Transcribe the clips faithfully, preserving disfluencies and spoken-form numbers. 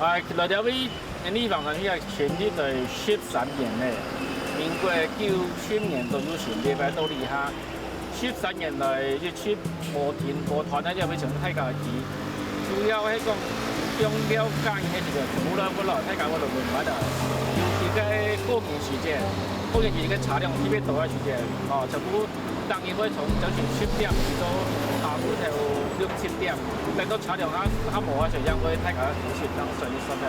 啊，來這位，𠊎俚橫山區啊，成立在十三年咧，民國九十年左右成立个到這下，十三年來一直無停無斷个這位全大家去，主要係講，中央了解个時節，全部來，來，大家會來輪番啊，尤其該過年時節，過年時節个車輛特別多个時節，哦，全部 當日會從朝晨十點到下晡頭六七點，等到車輛較，較無啊，所以會大家休息，當順一順个。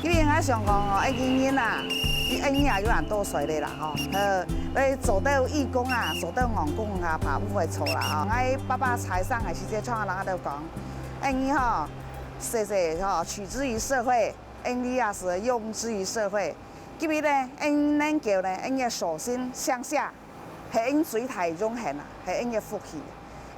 因為𠊎想講哦，𠊎个人啊，佢恁樣也有恁多歲咧啦吼，呃，愛做到義工啊，做到戇工啊，爸母會做啦吼。𠊎爸爸在生个時節，常常人家都講，恁樣吼，細細吼，取之於社會，恁樣也係用之於社會。今日呢，恁能夠呢，恁樣手心向下， 係𠊎最大榮幸啊，係𠊎个福氣。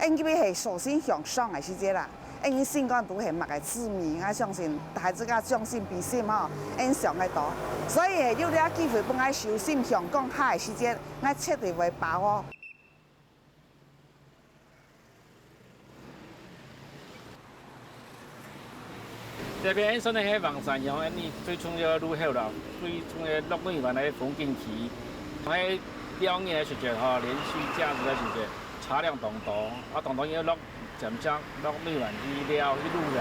𠊎今日係手心向上个時節啦，𠊎心肝肚係麼个滋味，𠊎相信大自家將心比心吼，𠊎想个多。所以有這機會分𠊎手心向講下个時節，𠊎絕對會把握。 這片算係橫山鄉恁樣最重要个路口啦，最重要个鹿尾灣个風景區。係尞日个時節吼，連續假日个時節，車輛當多，啊，當多人落尖石、鹿尾灣去尞、去露營，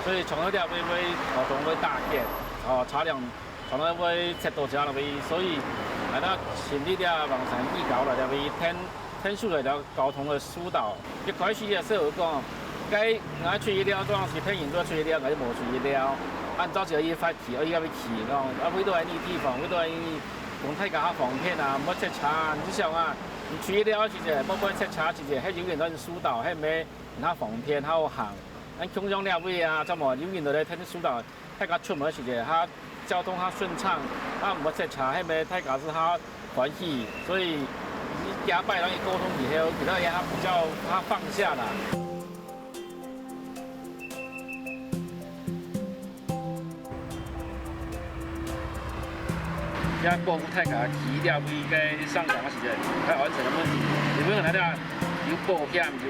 所以常常這位會交通會打結，吼，車輛常常會塞到車位，所以𠊎兜成立這橫山義交來這位，𢯭 𢯭手來兜交通个疏導。一開始个時候講，該𠊎出去尞，當時別人都出去尞，𠊎就無出去尞。按照這个法規，愛該位去講，啊，為到恁樣地方，為到恁樣，講大家較方便啊，毋會塞車啊。你想啊，你出去尞个時節，莫毋會塞車个時節，係永遠都係疏導，係毋係較方便，較好行。恁共樣這位啊，怎麼永遠都在𢯭疏導？ 大家出門个時節，較交通較順暢，啊，毋會塞車，係毋係大家係較歡喜，所以幾下擺人去溝通以後，覺得也較比較較放下啦。也保護大家騎這位个上山个時節，較安全个問題，因為𠊎兜 有保險，有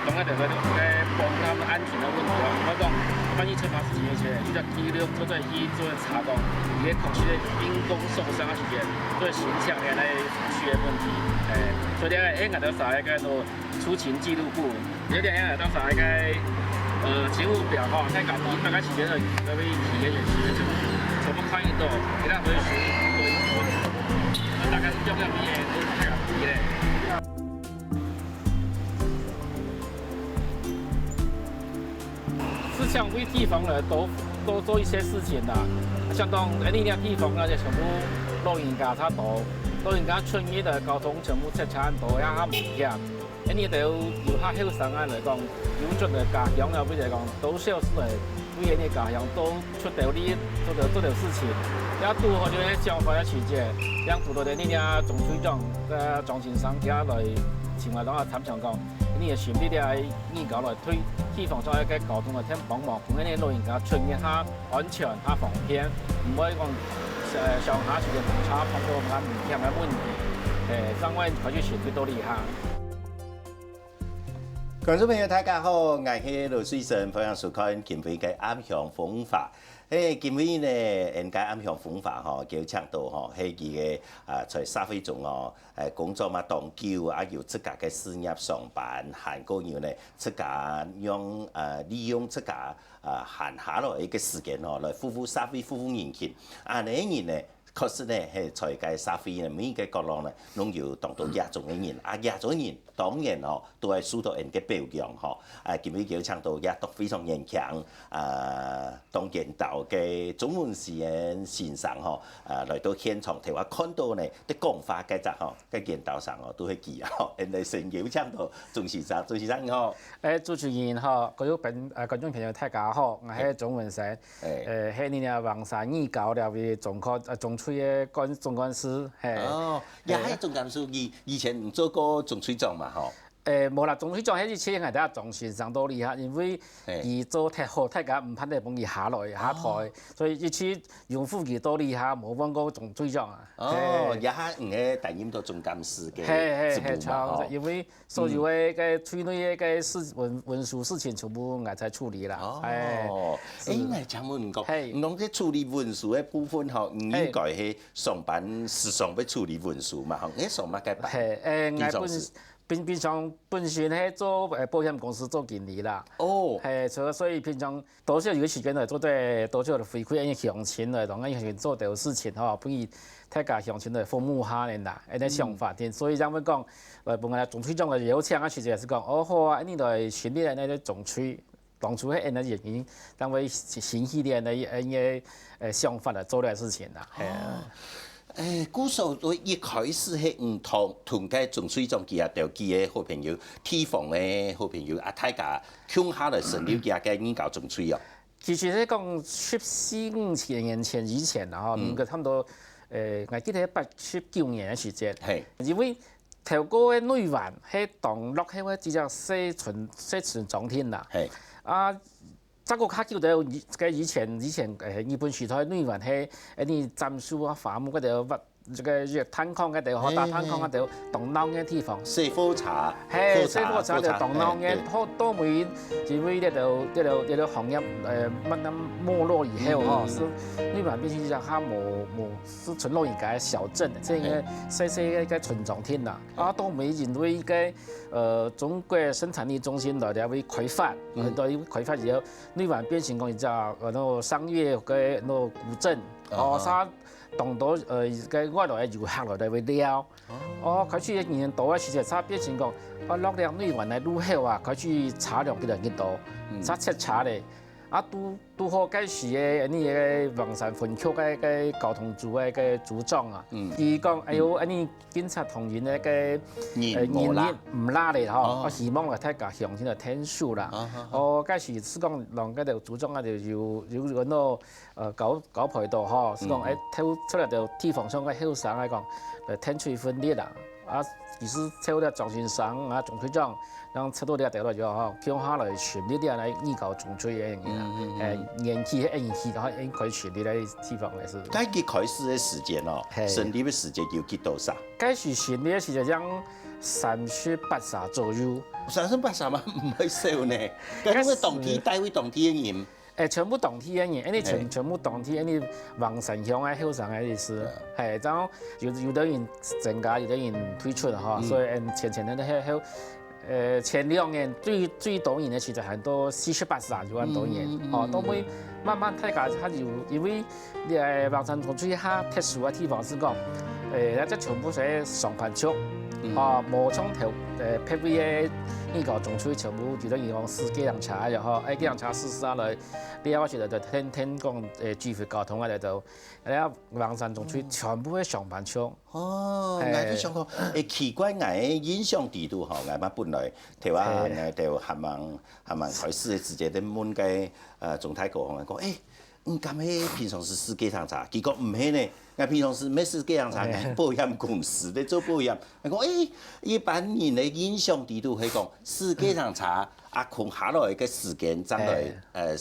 當然就係該保護他們安全个問題啊。毋好講萬一出發事情个時節，你就記錄做做去做查講，佢个確實个因公受傷个時節，做行搶个該區个問題。誒，所以咧，誒，𠊎兜儕个該出勤記錄簿，有點像𠊎兜儕个呃勤務表吼，大家第一擺个時間就特別體驗个時間，全部看得到，其他都是屬於，大概是重要个，都是大家提个。 係想為地方來多多做一些事情啦。像當恁樣个地方啊，全部老人家較多，老人家出入个交通全部塞車恁多，也較危險。恁樣對於較後生个來講，有轉來家鄉啊，或者講多少係來為恁樣家鄉多出頭力，做得做得事情。也拄好就係想法个時節，也拄到恁樣个鍾隊長、呃鍾先生佢來尋𠊎，同𠊎參詳講，恁樣个成立个義交來對地方上个交通來添幫忙，分恁樣老人家出入較安全、較方便，毋會講呃上下時間堵車碰到較危險个問題，誒，正會開始想到這項。 觀眾朋友，大家好，𠊎係羅水生，歡迎收看今晡日个暗香風華。誒，今晡日呢，𠊎个暗香風華吼，邀請到吼，係佢个啊，在社會中哦，誒，工作嘛當久，啊有自家个事業上班，還過有呢，自家用呃利用自家啊閒下來个時間哦，來服務社會、服務人群。恁樣个人呢， 確實呢，係在該社會呢，每一個角落呢，攏有當多這種个人。啊，這種人當然吼，都愛受到𠊎个表揚吼。啊，今晡日邀請到這兜非常年輕，啊，當緣投个鍾文賢先生吼，啊，來到現場，𢯭𠊎看到呢，在講話該隻吼，該緣投聲哦，都係佢啊吼。𠊎來先邀請到鍾先生，鍾先生你好。誒，主持人好，各位朋呃觀眾朋友大家好，𠊎係鍾文賢。 誒，係你兜橫山義交這位總幹呃總隊个幹總幹事，係。哦，也係總幹事，你以前毋做過總隊長嘛吼？誒，無啦，總隊長係一直𠊎兜張先生到這下，因為佢做忒好，大家毋盼得分佢下來下台，所以一直擁護佢到這下，無換過總隊長啊。哦，這下毋係擔任到總幹事个職務嘛，吼。因為所有个个隊內个个事文文書事情全部𠊎在處理啦。哦，誒，𠊎請問你講，你講這處理文書个部分吼，你應該係上班時常會處理文書嘛，吼，你上麼个班？係，誒，𠊎本 平平常本身係做誒保險公司做經理啦。哦，係，所所以平常多少有个時間來做對多少个回饋，因為鄉親來，同鄉親做兜事情吼，分佢大家鄉親來服務下呢啦，恁个想法定。所以正會講，來分𠊎總隊長來邀請啊，其實也係講，哦好啊，你來成立恁个總隊，當初係恁个原因，正會興起恁个恁个誒想法來做這个事情啦。係啊。 誒，故所一開始係你同同个總隊長佢啊，兜佢个好朋友，地方个好朋友啊，大家共下來成立佢个義交總隊哦。其實係講十四五千年前以前啦，吼，民國差不多，誒，𠊎記得八十九年个時節，係，因為頭過个內灣係當落後个一隻細村細村莊定啦，係，啊， 再過較久个以个以前以前誒日本時代內灣係誒你斬樹啊伐木个兜挖這个這个炭礦个兜吼，打炭礦个兜當鬧熱个地方。洗火車，係，洗火車就當鬧熱，後到尾因為這兜這兜這兜行業誒慢慢沒落以後吼，係內灣變成一隻較無無係村落一个小鎮，這个細細个个村莊定啦。啊到尾因為个呃中國生產力中心來這位開發，來開發以後， 內灣變成講一隻呃那个商業个那个古鎮，哦，啥當多呃个外來个遊客來來會尞。哦，開始一年多个時間，才變成講，啊落了內灣个路後啊，開始車輛越來越多，才塞車咧。啊拄拄好該時个那个橫山分局个个交通組个个組長啊，佢講，哎喲，恁呢警察同仁个个人無啦，人毋罅咧吼，我希望來大家鄉親來𢯭手啦。哦，該時係講，人該兜組長啊，就有有有个呃交交陪到吼，係講，哎，抽出來个地方上个後生來講，呃，𢯭手分裂啦。啊，其實抽了張先生啊，總隊長，然後抽到這條了以後吼，共下來成立這來義交總隊个，哎，年紀係延續，然後應該成立个地方个係。該佢開始个時間哦，成立个時間有幾多儕？ 該時成立个時節，像三十八儕左右。三十八儕嘛，毋會少呢。該因為當地，單位當地个人。誒，全部當地个人，因為全全部當地，因為橫山鄉个後生个意思。係，然後有有个人增加，有个人退出吼，所以嗯，前前个後後，呃，前兩年最最多人个時節，還到四十八儕，有恁多人，吼，到尾慢慢大家較有，因為 這橫山總隊較特殊个地方係講，誒，這全部係上班族，哦，無像頭誒別位个義交總隊全部就等於講駛計程車个吼，誒，計程車駛駛下來，了後就就天天講誒指揮交通啊，就誒橫山總隊全部係上班族。哦，𠊎就想講，誒，奇怪，𠊎个印象底肚吼，𠊎嘛本來頭啊，𠊎頭還吂還吂開始个時節，在問該呃總大哥，講，誒， 你敢係平常時駛計程車？佢講毋係呢，𠊎平常時毋係駛計程車，𠊎保險公司在做保險。𠊎講，誒，一般人个印象底肚係講駛計程車，啊，空下來个時間正來，呃，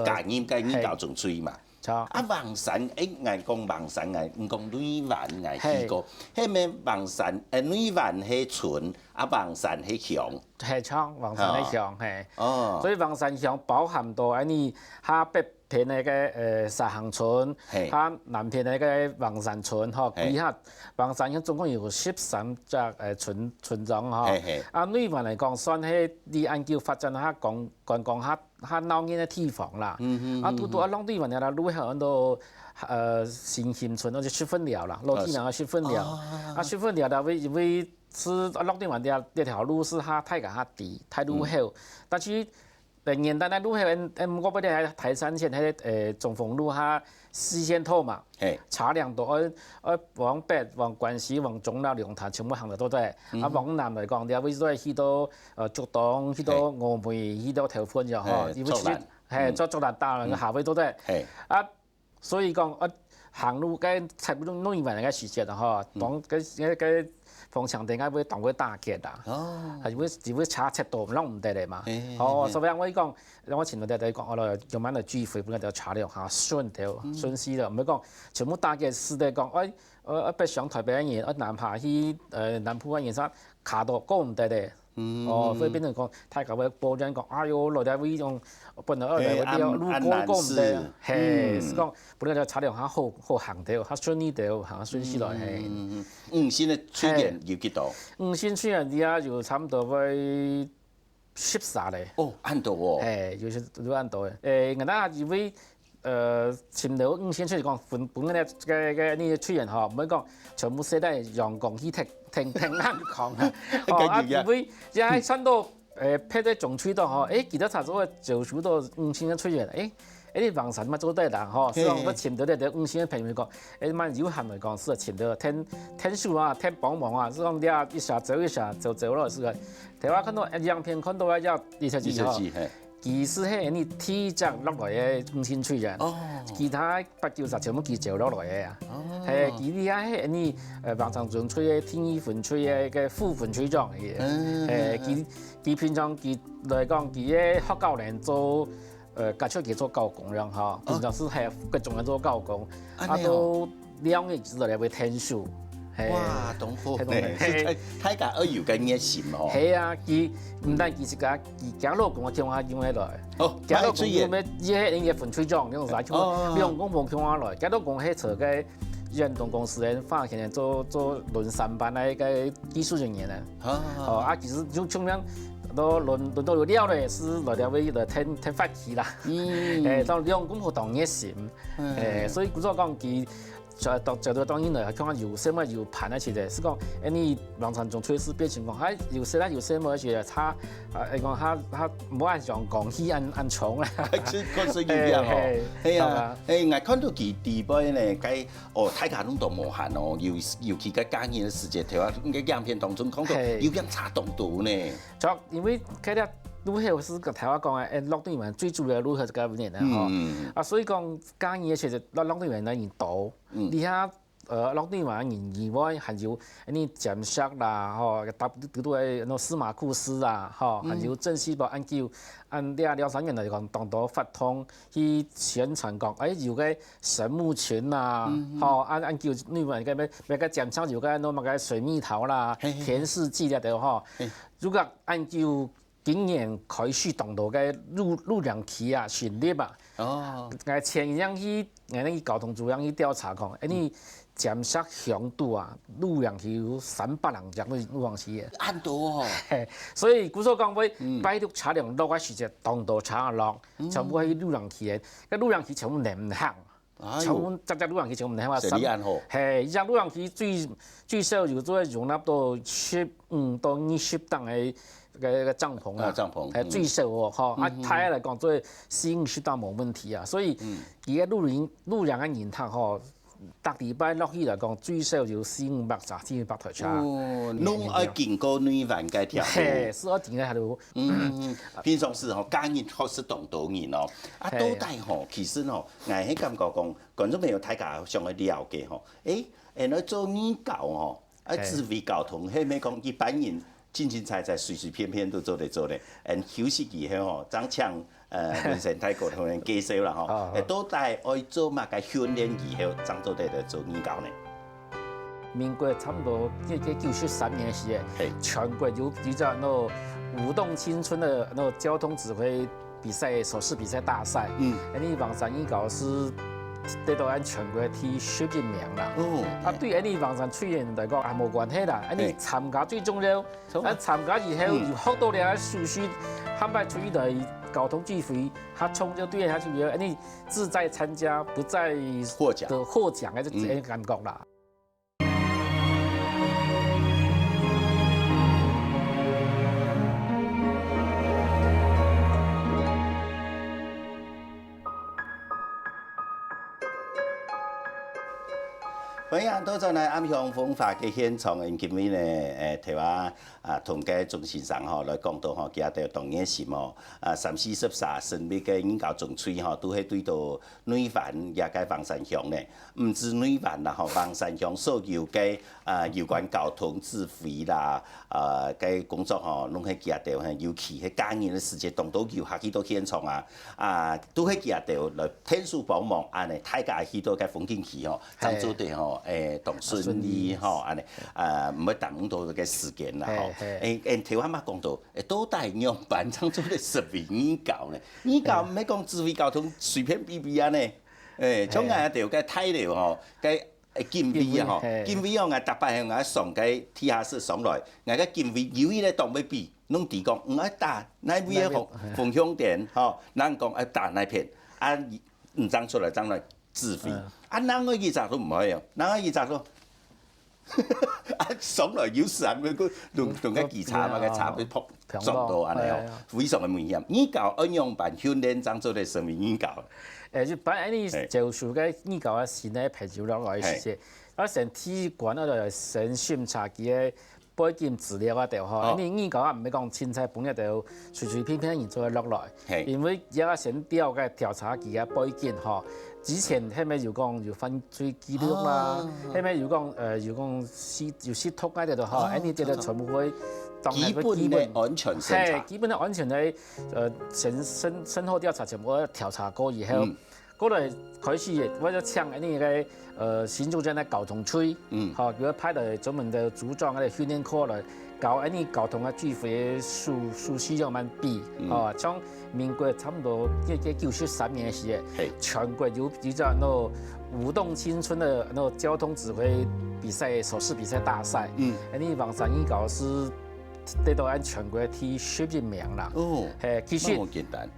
加入个義交總隊嘛。啊，橫山，誒，𠊎講橫山，𠊎毋講內灣，𠊎去過。係咩橫山，誒，內灣係村，啊，橫山係鄉。係，像橫山个鄉，係。哦。所以橫山鄉包含到恁呢下北 片个个呃沙行村，係，啊南片个个橫山村吼，係，歸下橫山鄉總共有十三隻呃村村莊吼。係係。啊內灣來講，算係離恁久發展較觀觀光較較鬧熱个地方啦。嗯嗯。啊拄拄啊落內灣个路，還有很多呃新興村，那就十分寮啦，老地方个十分寮。啊十分寮啦，因為因為係啊落內灣這這條路係較大个較低，大路口，但是 呃，原來个路係，呃，毋過本來係台三線，係，呃，中豐路下四線道嘛，係，車輛都愛愛往北、往關西、往中壢、龍潭全部行得到个。啊往南來講，這位就愛去到，呃，竹東，去到峨眉，去到頭份个吼，因為其實，係，做竹南大了，下尾都在。係，啊 所以講，啊行路个差不多弄一萬个時間吼，當个个个風向應該會當會打結啦。哦，啊，因為因為車切到弄毋得了嘛。哦，所以我講，我前頭在講，哦，有慢个聚會，不能叫車流哈，順流順勢了，毋好講全部打結，使得講，哎，呃，北上台北个人，呃，南下去，呃，南部个人，啥卡到過毋得了。 哦，所以變成講，大家會抱怨講，哎喲，來到位用，本來二來位要路過過毋得，嘿，是講本來个車輛較好好行到，較順利到，行順序來，嘿。嗯，新个出現有幾多？嗯，新出現而家有差不多會十三嘞。哦，恁多哦。嘿，有些有恁多诶。诶，𠊎那以為 呃，尋到五線出現講分分个个个个出現吼，毋好講全部寫在陽光去聽聽聽人講啊。哦，啊，因為這還算到，呃，配在中區度吼，誒，其他差不多九十度五線个出現，誒，誒，你網上嘛做得啦吼，所以講尋到這个五線个朋友講，誒，蠻有限來講，係尋到天天數啊，天幫忙啊，係講你啊一下走一下走走了，係个。台灣看到，誒，樣片看到啊，要一下一下吼。 佢係係你第一隻落來个五線吹人，哦，其他八九十全部佢走落來个啊。哦，係，佢這係你呃，往常準吹个、第二分吹个、个副分吹種个。嗯，係，佢佢平常佢來講，佢个學校人做呃，該出去做教工樣吼，平常係係各種人做教工，啊，都兩个之內會天數。 哇，當好呢，係大大家愛有个熱心哦。係啊，佢毋但佢自家，佢佢老公啊，叫佢用得來。哦，佢老公用个，佢係應該分吹種，用啥？哦，用公婆用得來。佢老公係做个遠東公司个，發現做做輪三班个个技術人員呢。哦，啊，其實就盡量都輪輪到有料咧，係來了位來添添發起啦。嗯，誒，當兩公婆當熱心，誒，所以故所講佢 絕對當然了，看有細妹有伴个時節，係講，誒，你往常種趨勢變情況，還有細啦有細妹个時節，他，啊，會講他他無恁想講，去恁恁衝啦。確實有影吼，係啊，誒，𠊎看到佢底背呢，該哦，大家攏都無閒哦，尤尤其該假日个時節，頭下該影片當中看到有影差當多呢。主要因為該條路口係个頭下講个，誒，樂天園最主要个路口係該位呢吼，啊，所以講假日个時節，樂樂天園个人多。 嗯，這下呃，樂天園人以外，還有恁呢尖石啦，吼，搭堵堵个那司馬庫斯啊，吼，還有鎮西堡恁久，恁這兩三年來講，當多活動去宣傳講，誒，有个神木群啊，吼，恁恁久內灣个咩咩个尖石有个那麼个水蜜桃啦，天使季了的吼，如果恁久 今年開始當多个露露營區啊，成立啊。哦，𠊎前日去，𠊎該交通組長去調查講，誒，你尖石鄉肚啊，露營區有三百零隻露露營區个。恁多哦。嘿，所以故所講，會拜六車輛落个時節，當多車落，全部去露營區个，該露營區全部人毋行。 全部隻隻露營區全部毋係嘛，係恁好。嘿，一隻露營區最最少有做容納到十五到二十擔个个个帳篷啊，帳篷，嘿，最少哦，吼，啊，大概來講做四五十擔無問題啊，所以佢个露營露營个人客吼，逐禮拜落去來講最少有四五百隻、四五百台車。哦，攏愛經過內灣該條路。嘿，係愛經過該條路。嗯，平常時吼，假日確實當多人哦。啊，到底吼，其實吼，𠊎係感覺講， 觀眾朋友大家想愛了解吼，誒，原來做義交吼，啊，指揮交通，係毋係講一般人清清采采、隨隨便便都做得做得？嗯，休息以後吼，正請呃文成大哥同𠊎介紹啦吼，誒，到底愛做麼个訓練以後，正做得來做義交呢？民國差不多這這九十三年个時節，全國有有隻那舞動青春个那交通指揮 比賽，手勢比賽大賽。嗯，恁呢黃山義交係得到咱全國第十一名啦。哦，啊，對恁呢黃山隊員來講，也無關係啦。恁呢參加最重要，啊，參加以後有學到了手勢，下擺出去來交通指揮，較重要對佢就有恁呢志在參加，不在得獲獎个這種感覺啦。歡迎倒轉來暗香風華个現場，𠊎今晡日呢，誒，頭下啊，同該鍾先生吼來講到吼，佢兜當年時吼，啊，三四十儕成立个人教總隊吼，都係對到內灣這个橫山鄉呢，毋止內灣啦吼，橫山鄉所有个啊有關交通指揮啦，啊，个工作吼，攏係佢兜，尤其係假日个時節，當多遊客去到現場啊，啊，都係佢兜來𢯭手幫忙，恁呢大家去到个風景區吼。 正做得吼，誒，當順利吼，恁呢，啊，毋會耽誤到个時間啦吼。誒，誒，頭下嘛講到，誒，到底仰般正做得成為義交呢？義交毋係講指揮交通隨便比比啊呢。誒，像𠊎兜个大樓吼，个警衛啊吼，警衛哦，𠊎逐擺𠊎上个地下室上來，𠊎个警衛有一个當會比，攏知講，嗯，愛打哪位个方方向點吼，人講愛打哪片，啊，毋正出來，正來 指揮。啊，另外一隻都毋會哦，另外一隻都，啊，上來有時啊，會个弄弄个警車嘛，个車會碰撞到恁呢哦，非常个危險。義交愛仰般訓練正做得成為義交？誒，一般恁呢招收个義交个新个朋友落來時節，啊，先第一關啊，就先審查佢个 背景資料啊，對吼，因為義交啊，毋係講凊彩分佢兜隨隨便便人做得落來，因為也愛先了解調查佢个背景吼。之前係毋係有講有犯罪記錄啦，係毋係有講呃有講吸有吸毒啊，對吼，恁呢這兜全部會當然會基本个安全審查，係基本个安全个呃先先先後調查全部調查過以後。 過來開始，𠊎就請恁呢个呃新竹縣个交通隊，嗯，吼，佢會派來專門个組長个訓練課來教恁呢交通个指揮个手手勢仰般比，吼，像民國差不多這个九十三年个時節，全國有有隻恁个舞動青春个恁个交通指揮比賽、手勢比賽大賽，嗯，恁呢橫山義交係得到恁全國第十一名啦，哦，係，其實無簡單。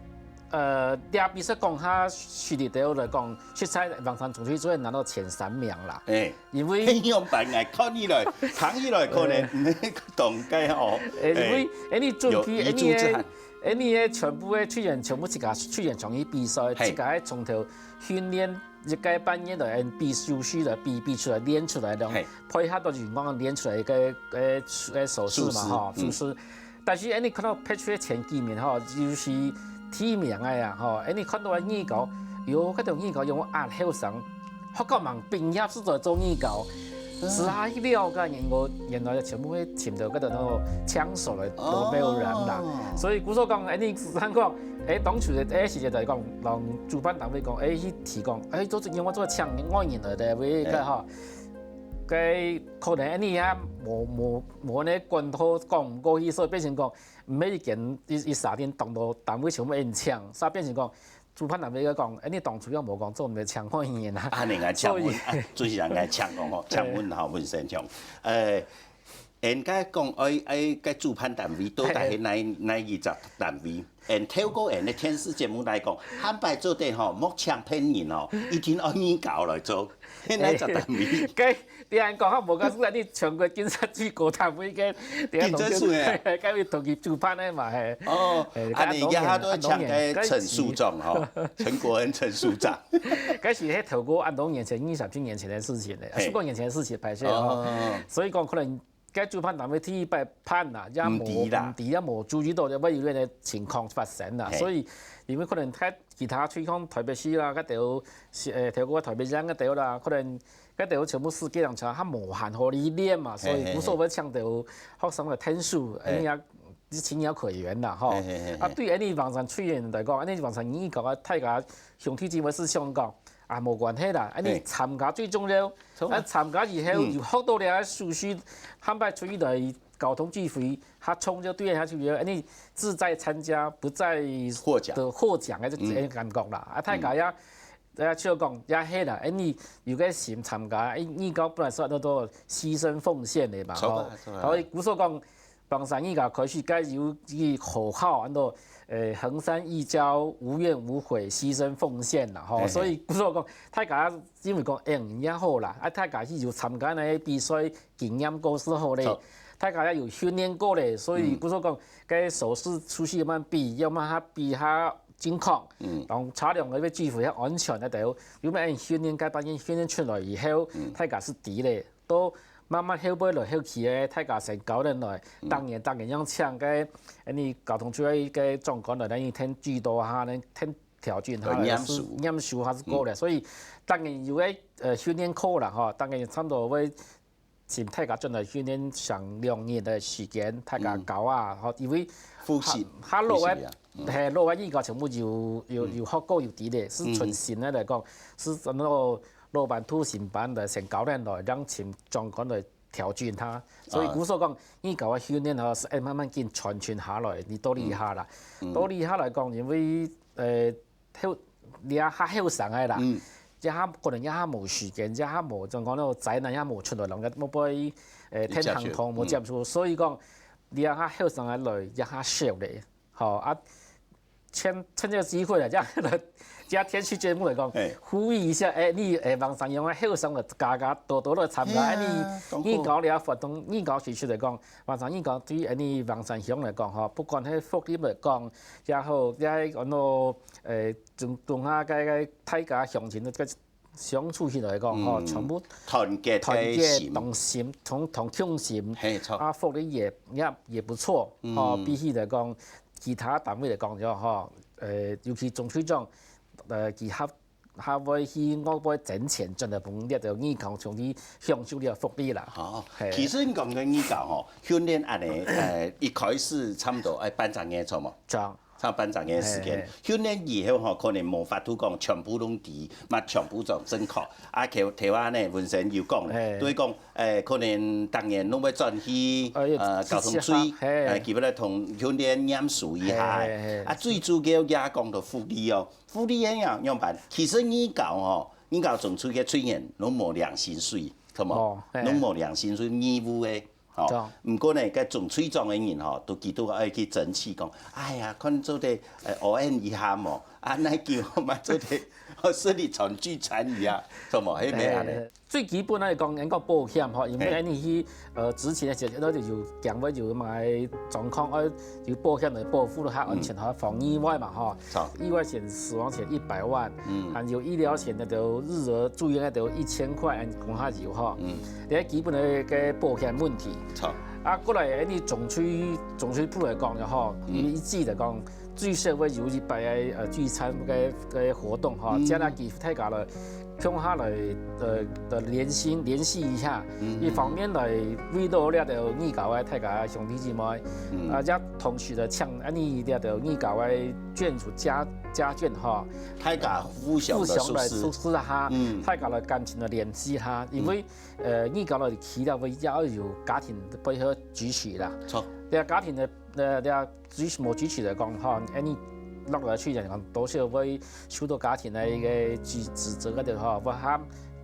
呃，這比賽講較實力个來講，實在橫山總隊做得拿到前三名啦。誒，因為仰般𠊎看起來、聽起來可能毋係當个吼。誒，因為恁呢準備，恁呢个，恁呢个全部个隊員全部自家隊員上去比賽，自家个從頭訓練一個半月來，比手勢來比比出來，練出來咯，配合到人講練出來个个个手勢嘛吼，手勢。 但是恁呢看到排出个前幾名吼，尤其第一名个啊吼，恁呢看到个義交，喲，該兜義交仰恁後生，學校吂畢業就做做義交，係啊，去了解原來原來全部會尋到該兜槍手來都沒有人啦。所以故所講，恁呢實際講，誒，當初个誒時節就係講，讓主辦單位講，誒，去提供，誒，做因為做請外人來个，為个吼。 該可能恁呢啊，無無無恁呢管道講毋過去，所以變成講，毋係一間一一儕店當多單位全部恁請，所以變成講，主辦單位个講，恁呢當初又無講做毋得請外人啊。啊，你愛請問，所以啊，主持人愛請講吼，請問吼，文先生，呃，應該講，愛愛該主辦單位到底係哪哪一隻單位？ 𠊎透過𠊎个電視節目來講，下擺做得吼，莫請別人吼，一定愛義交來做，係哪隻單位？該你恁講哈，無講係你全國警察最高單位个，警政署誒，該位同佢主辦个嘛係。哦，恁呢這下都請个陳署長吼，陳國恩陳署長。該是係透過恁多年前，二十幾年前个事情咧，十多年前个事情，歹勢哦。所以講可能 該主辦單位第一擺辦啦，也無毋知啦，毋知也無注意到會有恁个情況發生啦，所以因為可能該其他地方台北市啦，該兜是呃透過台北縣該兜啦，可能該兜全部司機人車，較無閒好理念嘛，所以無所謂請到學生來𢯭手，恁呢也情有可原啦吼。啊，對恁呢橫山隊員來講，恁呢橫山義交啊，大家兄弟姊妹係想講， 啊，無關係啦，恁呢參加最重要。啊，參加以後有學到了手勢，下擺出去來交通指揮，較重要對下就有恁呢志在參加，不在獲獎的獲獎的這種感覺啦。啊，大家也也就講也係啦，恁呢有個心參加，義交本來係安到犧牲奉獻的嘛，吼。所以故所講， 橫山義交開始，該有一個口號，安到呃橫山義交無怨無悔犧牲奉獻啦，吼。所以故所講，大家因為講，誒，也好啦，啊，大家去有參加該比賽，經驗過係好咧，大家也有訓練過咧，所以故所講，該手勢出去慢慢比，要麼下比下健康，嗯，同車輛个維護係安全个，都有乜訓練，該班人訓練出來以後，嗯，大家係知咧，都慢慢後背來後去个，大家先交流來，嗯，當然當然用請个，你交通處个个長官來，你聽指導下，你聽調整下，來，驗收，驗收還係過咧，嗯，所以當然有个呃訓練課啦，吼，當然差不多會。 請大家轉來訓練上兩日个時間，大家教啊，吼，因為復習，下，下落个，復習啊，嗯，係，落个預告全部有有有學過有知咧，係純新个來講，係安到老闆、新班來先教咱來，讓請長官來調整下。所以故所講，預告个訓練吼，係愛慢慢緊傳承下來，你到這下啦，到這下來講，因為呃，後，這下後生个啦，這下可能這下無時間，這下無，像講該宅男也無出來，人家無會，呃，天堂堂無接觸，所以講，這下後生个來，這下少咧，吼啊，趁趁這個機會啊，這樣來，這電視節目來講，呼籲一下，哎，你，哎，網上用个後生个家家多多來參加，哎，你，你搞這活動，你搞其實來講，網上你搞對，哎，你網上鄉來講吼，不管係福利來講， 也好，也係講到，誒，中中下个个大家鄉親个相處起來講，吼，全部團結个心，同心，同同共心，係，著。啊，福利也也也不錯，吼，比起來講，其他單位來講，就吼，誒，尤其總隊長，誒，佢較較會去外背掙錢，真个分這个義工兄弟享受這个福利啦。哦，係。其實你講个義工吼，訓練恁呢，誒，一開始差不多愛半隻月，著無？著。 差半隻月時間，訓練以後吼，可能無法度講全部攏知，嘛全部攏正確。啊，頭頭下呢，文生有講，就係講，誒，可能逐年攏會轉去，呃，交通隊，誒，佢會來同訓練驗收一下。啊，最主要也講到福利哦，福利个樣樣般。其實義工吼，義工總隊个隊員攏無領薪水，著無？攏無領薪水，義務个。 吼，毋過呢，該總隊長个人吼，都佢都愛去爭取講，哎呀，看做得，呃，O N一下無？啊，哪久嘛做得，哦，順利團聚餐一下，著無？係無恁呢？最基本來講，應該保險吼，因為你去，呃，執勤个時候，就有驚會有麼个狀況，愛有保險來保護，較安全，吼，防意外嘛，吼。意外險、死亡險一百萬，還有醫療險个都日額住院个都一千塊，恁講下有吼。 這基本个个保險問題。著。啊，過來，你總隊總隊部來講个吼，因為一季來講，最少會有一擺个呃聚餐个个活動吼，這下佢大家來共下來呃的聯繫聯繫一下，一方面來慰勞這兜義工个大家兄弟姊妹，啊，也同時來搶恁呢這兜義工个眷屬家家眷吼，大家互相互相來支持哈，大家來感情來聯繫哈，因為 呃，義工來起了會要有家庭背後支持啦。著。對啊，家庭个呃，對啊，支持無支持來講吼，恁呢落來去講，多少會受到家庭个一個指指責个吼，會喊，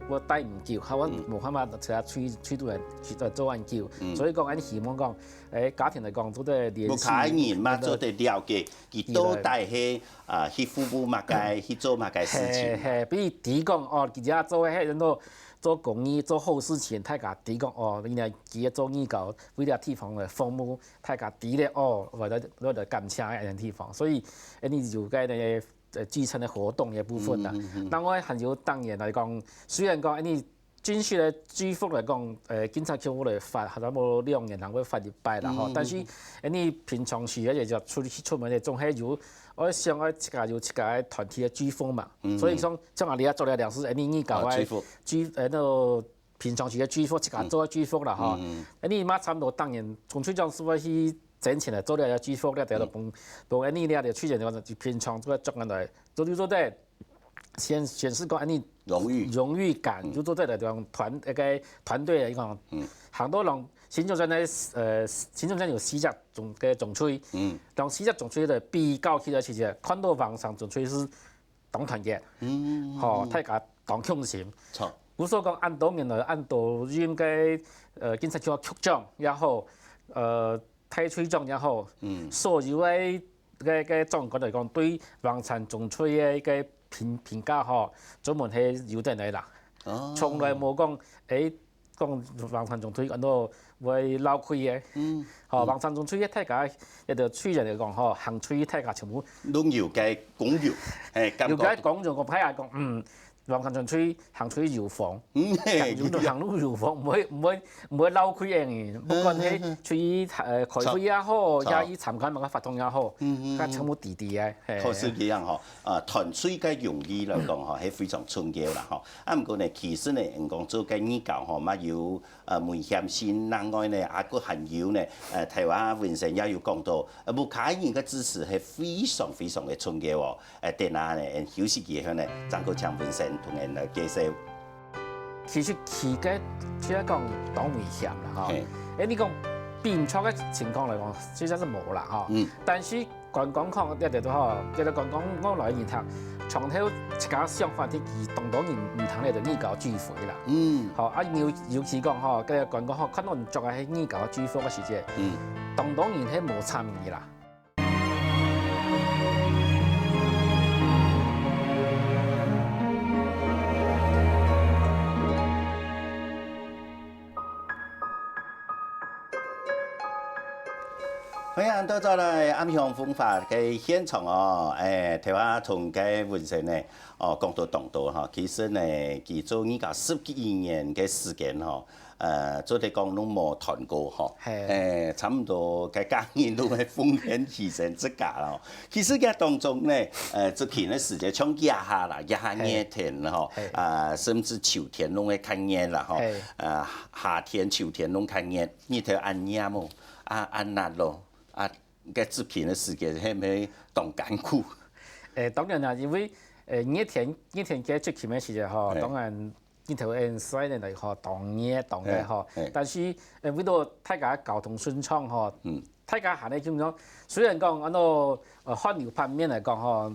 會帶毋久，喊我無辦法在佢佢肚來去做恁久。所以講，恁呢希望講，誒，家庭來講，做得聯繫。屋下人嘛做得了解，佢到底係啊去服務麼个，去做麼个事情。係係，比如提供哦，佢家做个係做公益、做好事情，大家知講哦，原來佢个做義工，為了地方个服務，大家知咧哦，為了為了感謝个地方，所以，誒，你有个那个呃基層个活動个部分啦。另外還有當然來講，雖然講，誒，你軍事个制服來講，呃，警察局會發，差不多兩年人會發一擺啦吼。但是，誒，你平常時个就出去出門个，總係有，我想愛自家有自家个團體个制服嘛。所以講， 像阿里啊做了兩次，誒，你你搞个制服，制，誒，那平常時个制服，自家做个制服啦吼。誒，你嘛差不多當然，從最早是會去掙錢來做了个制服，了得了帮帮，誒，你了了去年个平常做个作案来，做就做得，显显示讲，誒，你荣誉荣誉感，就做得了这种团那个团队来讲，很多人新竹县呢，呃，新竹县有四只总个总队，嗯，然后四只总队的比较起来，其实看到网上总队是 当团结，吼，大家当共心。故所讲，恁多年来，恁多任个呃警察局局长也好，呃，大队长也好，所有个个个长官来讲，对王山总队个个评评价吼，专门系有等个啦，从来无讲，诶，講橫山縱隊安到會漏氣个。嗯，吼，橫山縱隊个大家，一个隊員來講吼，行隊大家全部，攏有个功用，嘿，感覺到。有个功用，講歹啊講，嗯，橫山縱隊行隊有風，嗯，嘿，行路行路有風，毋會毋會毋會漏氣个，不管係出去呃開會也好，也去參加麼个活動也好，嗯嗯，佢全部直直个，嘿。確實這樣吼，呃，團隊个用意來講吼，係非常重要啦吼。啊，毋過呢，其實呢，人講做个義工吼，嘛有呃危險性，另外呢，啊，閣還有呢，呃，頭下文生也有講到，呃，屋下人个支持係非常非常个重要哦。呃，等下呢，休息以後呢，正過請文生同人來介紹。其實騎个，其實講當危險啦吼。嘿。誒，你講冰川个情況來講，其實係無啦吼。嗯。但是觀光客，這个都吼，這个觀光客來人聽，從頭自家想法，佢當多人毋聽這个義工聚會啦。嗯。吼，啊，尤尤其講吼，這个觀光客看到你做个係義工聚會个時節，嗯。當多人係無參與啦。 歡迎倒轉來暗香風華个現場哦！誒，頭下同該文生呢，哦，講到當多哈，其實呢，佢做義工十幾年个時間吼，呃，做得講攏無斷過吼。嘿。誒，差毋多該家人攏會奉獻犧牲自家咯。其實這當中呢，呃，執勤个時節，像這下啦，這下熱天吼，嘿。啊，甚至秋天攏會較熱啦吼。嘿。啊，夏天、秋天攏較熱，日頭恁炎哦，啊，恁熱咯，啊， 个執勤个時間，係毋係當艱苦？誒，當然啦，因為，誒，熱天，熱天个執勤个時間吼，嘿。當然日頭恁曬呢，吼，當熱，當熱吼。嘿，嘿。但是，誒，為了大家交通順暢吼，嗯。大家還係基本上，雖然講安到，呃，汗流滿面來講吼，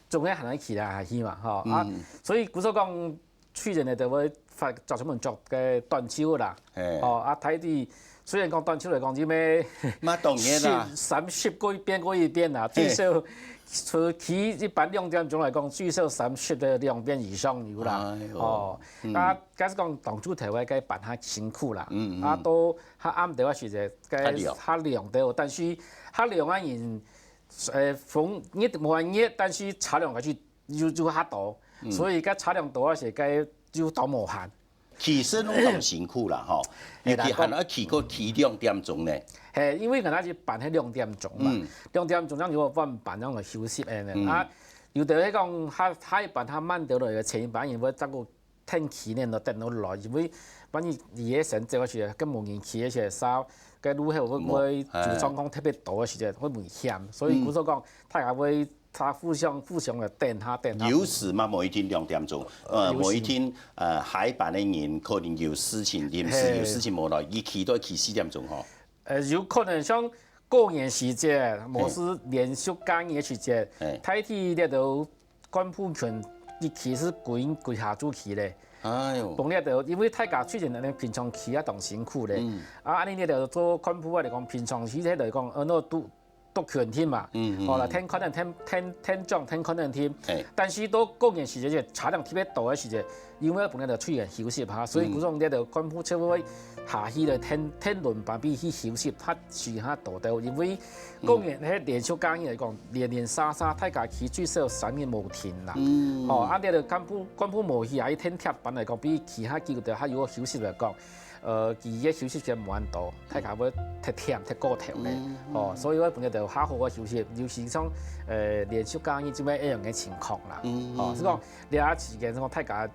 總係還係騎來行去嘛，吼。啊，嗯。所以故所講， 隊員呢就會發，著專門著个短袖啦。嘿。哦，啊，大體雖然講短袖來講，這咩嘛當然啦。十，三十過一遍過一遍啦，嘿。最少，出去一般兩點鐘來講，最少三十个兩遍以上有啦。哎喲。哦，嗯。啊，假使講當晝頭个，該辦較辛苦啦。嗯，嗯。啊，到較暗頭个時節，該較涼。較涼對，但是較涼个人，呃，風，熱無恁熱，但是車輛个去 又，又較多，嗯。所以該車輛多个時，該又當無閒。其實攏當辛苦啦，吼。嘿啦，尤其還愛騎過騎兩點鐘呢。嘿，因為𠊎等係辦係兩點鐘嘛，嗯。兩點鐘正有半班正來休息个呢。嗯。啊，有兜係講，下，下一班較慢兜來个，前一班因為照顧天氣呢，就等到來，因為萬一你个先走个時，跟無人騎个時，該路口會毋會，無，哎。有狀況特別多个時，會危險，所以，嗯。故所講，大家會 大家互相，互相个等下，等下。有時嘛，無一定兩點鐘，呃，有時。無一定，呃，下一班个人可能有事情，臨時有事情無來，嘿。佢騎都愛騎四點鐘吼。呃，有可能像過年時節，嘿。無係連續假日个時節，嘿。大體這兜幹部群，佢騎係歸，歸下晝騎咧。哎喲。講這兜，因為大家最近呢，平常騎啊當辛苦咧。嗯。啊，恁呢這兜做幹部啊來講，平常時節來講，呃，那都 都肯定嘛，嗯，嗯，哦，來，嗯。聽可能聽，聽，聽講，聽可能聽。嘿。但是到過年時節，車輛特別多个時節，因為本來就隊員休息哈，所以，嗯。故所這兜幹部就會下去來聽，聽輪班比去休息，較時間較多兜，因為過年，嗯。該連續假日來講，連連續續，大家騎最少三日無停啦。嗯。哦，啊，這兜幹部，幹部無去啊，一天貼班來講，比其他機構的還有休息來講， 呃，佢个休息時間無恁多，大家會忒忝、忒過頭咧。嗯，哦，嗯。所以𠊎本來就較好个休息，尤其像，呃，連續假日這擺一樣个情況啦。嗯，哦，嗯。係講，這下時間係講大家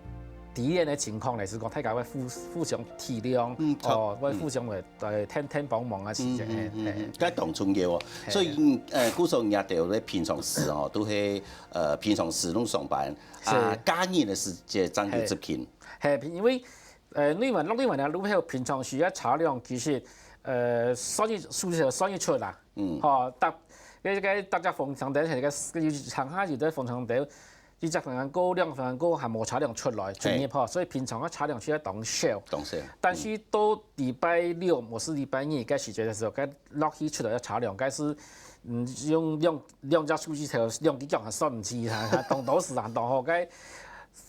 體驗个情況咧，係講大家會互，互相體諒，嗯，哦，會互相个，呃，添，添幫忙啊，時間，嗯，嗯，嘿，嗯，嘿。嗯，該當重要哦。嘿。所以，嗯，呃，故所人家就咧平常時哦，都係，呃，平常時攏上班，啊，是。假日个時節正去執勤。嘿。嘿，因為 呃，內灣，落內灣啊，路口平常時啊，車輛其實，呃，算一，數字算一出啦。嗯。吼，搭，該，該搭隻風場頭，係該，有場下有兜風場頭，一隻風場過，兩隻風場過，還無車輛出來，出入吼，嘿。所以平常个車輛其實當少。當少。但是到禮拜六，無係禮拜日，該時節个時候，該落去出來个車輛，該係，嗯，用兩，兩隻手指頭，兩支腳還算毋齊啦，當多時間當好，該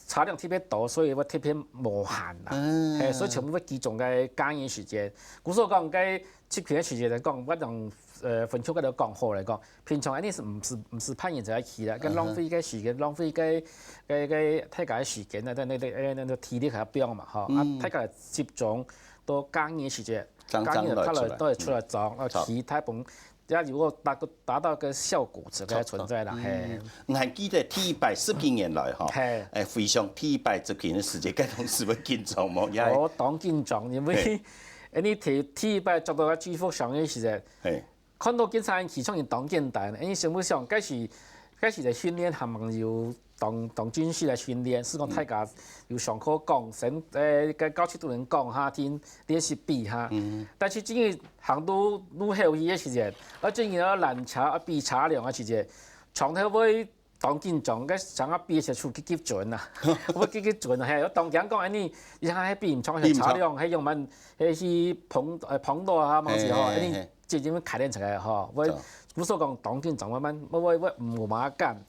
車輛特別多，所以會特別無閒啦。嗯。嘿，所以全部會集中在假日時間。故所講，該集勤个時間來講，𠊎同，呃，分局該度講好來講，平常恁呢係毋使，毋使派人出來去啦，該浪費个時間，浪費个，个，个大家个時間，那，那，那，那，那體力還要不用嘛，吼。啊，大家集中到假日時間，正正來出來。假日就出來，都會出來裝，啊，騎大部分 也如果達到，達到个效果，這个存在啦，嘿。嗯，還記得第一擺十幾年來吼，嘿。欸，非常第一擺執勤个時節，該當時會緊張無？也，哦，當緊張，因為，嘿。你第，第一擺接到个制服上个時節，嘿。看到警察人騎上去當簡單，你想不想，該時，該時个訓練還蠻有 當，當正式來訓練，係講大家有上課講，先，欸，該教室都能講下，聽練習比下。嗯。但是真个行到路口去个時節，啊，真个要攔車，啊，比車輛个時節，常常會當緊張，該想要比个時節手急急顫啊，會急急顫啊，嘿，我當驚講，哎，你，你看，還比毋著，比毋著。車輛，還用慢，還去碰，呃，碰到啊，麼个吼，嘿，嘿，哎，你嘿。直接開電出來吼，會，著。故所講當緊張，慢慢，會，會，會無麼敢。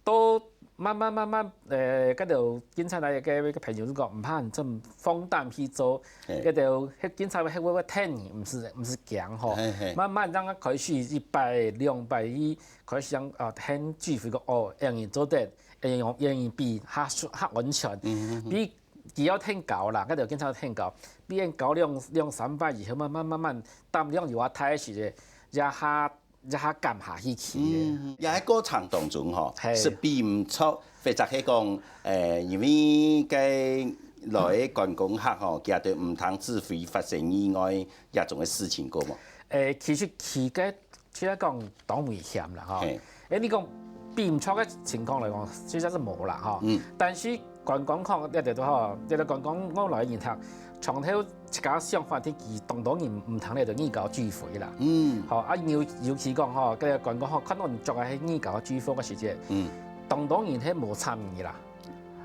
到慢慢慢慢，呃，該兜警察來个，个朋友就講，毋怕，你真放膽去做。嘿。該兜，該警察會，會，會聽你，毋使，毋使驚吼。嘿，嘿。慢慢正開始一擺、兩擺，佢開始正，啊，聽指揮講，哦，恁樣做得，恁樣，恁樣比，較，較安全。嗯，嗯，嗯。比佢要聽高啦，該兜警察要聽高，比恁高兩，兩三擺以後，慢慢，慢慢，膽量有較大个時節，也較 一下敢下去騎个。嗯，也係過程當中吼，嘿。係比毋著，或者係講，誒，因為該來个觀光客吼，佢兜毋聽指揮發生意外，這種个事情過無？誒，其實騎个，其實講當危險啦，吼。嘿。誒，你講比毋著个情況來講，其實係無啦，吼。嗯。但是 觀光客，這兜吼，這兜觀光外來人客，從頭自家想法，佢當多人毋聽得著義交指揮啦。嗯。吼，啊，尤，尤其講吼，該觀光客看到你著个係義交制服个時節，嗯。當多人係無參與啦。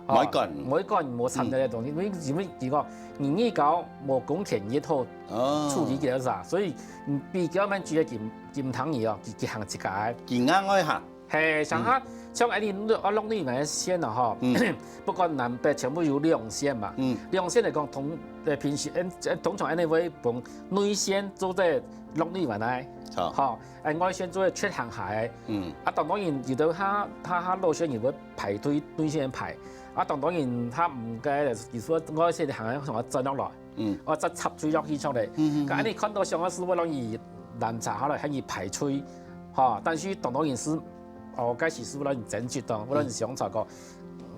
吼，無管。無管，無參與个東西，嗯。因為，因為佢講，你義交無公權力好，哦。處理佢个啥，所以，嗯，比較慢指个佢，佢毋聽你哦，佢，佢行自家个。佢硬愛行。 嘿，像下，嗯。像恁呢，啊，六里灣个線啊，吼，嗯。不管南北，全部有兩線嘛。嗯。兩線來講，通，呃，平時，嗯，呃，通常恁呢會分內線做在六里灣來，好。吼，哎，外線做在出行海。嗯。啊，當多人有兜較，較，較老線人會排隊內線排，啊，當多人較毋該，就是說外線行海，想要鑽落來。 嗯。哦，再插水落去出來。嗯，嗯，嗯。該恁呢看到相个係會容易攔車下來，喊佢排隊，吼，但是當多人係，哦，該時係會容易爭執到，會容易相吵个，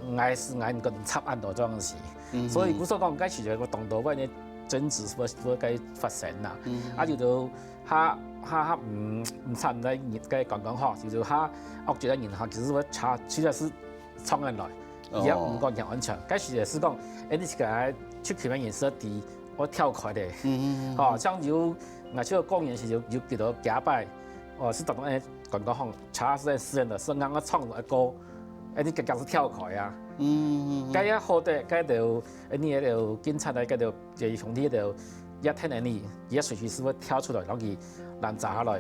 嗯。𠊎係𠊎个插恁多這樣事。嗯，嗯。所以故所講，該時就有當多个爭執會，會該發生啦。嗯，嗯。啊，有兜較，較，較，嗯，毋參在該觀光吼，有兜較惡質个人吼，其實會查，其實係 衝人來，哦。也毋敢行安全。該時也係講，哎，你自家出去个人係知，愛跳開个。嗯，嗯，嗯，嗯。吼，像有，𠊎去過年時有，有幾多幾擺，哦，係當中哎，觀光吼，車係私人个，係啱啱衝一個，哎，你剛剛係跳開啊。嗯，嗯，嗯，嗯。該也好得，該兜，哎，你該兜警察來，該兜 這兄弟就一聽恁呢，佢隨時係會跳出來，摎佢攔截下來，